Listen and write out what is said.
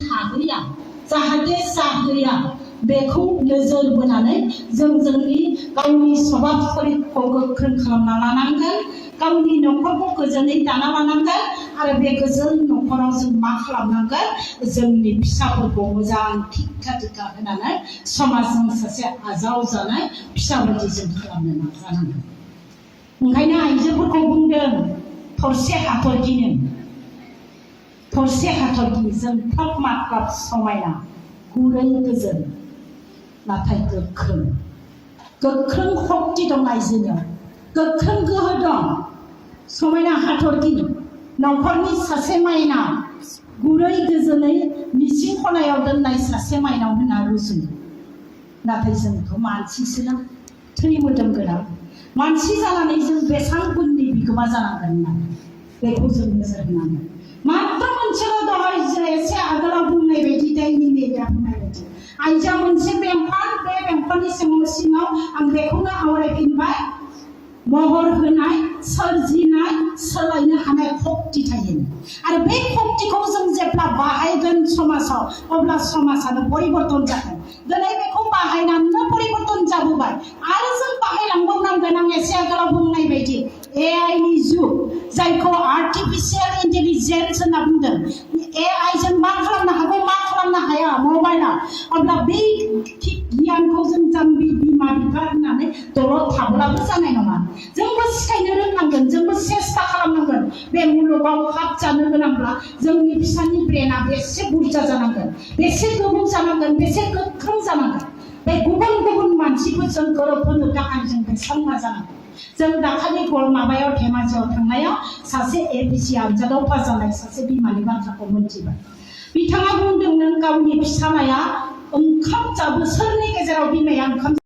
थाहैया जाहाथे जाहैया बेखौ नोजोर बोनानै जों जोंनि गावनि स्वभाब चरित्रखौ गोख्रों खालामना लानांगोन गावनि न'खरखौ गोजोनै दाना लानांगोन आरो बे गोजोन न'खराव जों मा खालामनांगोन जोंनि फिसाफोरखौ मोजां थिखा होनानै समाजजों सासे आजावजानाय फिसा बायदि जों खालामनो नाजानांगोन ओंखायनो आइजोफोरखौ बुंदों थरसे हाथरखि जों फ्राब माख्राब समायना गुरै गोजोन नाथाय गोख्रों शक्ति दं आइजोनियाव गोख्रों गोहो दं समायना हाथरखि न'खरनि सासे माइनाव गुरै गोजोनै मिजिं खनायाव दोननाय सासे माइनाव होनना रुजुयो नाथाय जोंथ' मानसिसोना थै मोदोम गोनां मानसि जानानै जों बेसां गुननि बिगोमा जानांगोन होननानै बेखौ जों नोजोर होनांगोन मात्र मोनसेल' दहाय जों एसे आगोलाव बुंनाय बायदि दैनि मेगया बुंनाय बायदि आइजोआ मोनसे बेंफान बे बेंफाननि सिङाव आं बेखौनो आवरायफिनबाय महर होनाय सोरजिनाय सोलायनो हानाय शक्ति थायो आरो बे शक्तिखौ जों जेब्ला बाहायगोन समाजाव अब्ला समाजानो परिबर्तन जागोन दिनै बेखौ बाहायनानैनो परिबर्तन जाबोबाय आरो जों बाहायलांबावनांगोन आं एसे आगोलाव बुंनाय बायदि AI नि जुग जायखौ आर्टिफिशियेल इन्टेलिजेन्स होनना बुंदों AI जों मा खालामनो हागौ मा खालामनो हाया मबाइला अब्ला बे गियानखौ जों जाम्बि बिमा बिफा होननानै दलद थाब्लाबो जानाय नङा जोंबो सिखायनो रोंनांगोन जोंबो सेस्था खालामनांगोन बे मुलुगाव हाब जानो गोनांब्ला जोंनि फिसानि ब्रेना बेसे बुरजा जानांगोन बेसे गोबौ जानांगोन बेसे गोख्रों जानांगोन बे गुबुन मानसिफोरजों गोरोबहोनो थाखाय जों बेसेबां नाजानांगोन जों दाखालि माबायाव धेमाजियाव थांनायाव सासे APC आनजादाव पास जानाय सासे बिमानि बाथ्राखौ मोनथिबाय बिथाङा बुंदों नों गावनि फिसालाया ओंखाम जाबो सोरनि गेजेराव बिमाया ओंखाम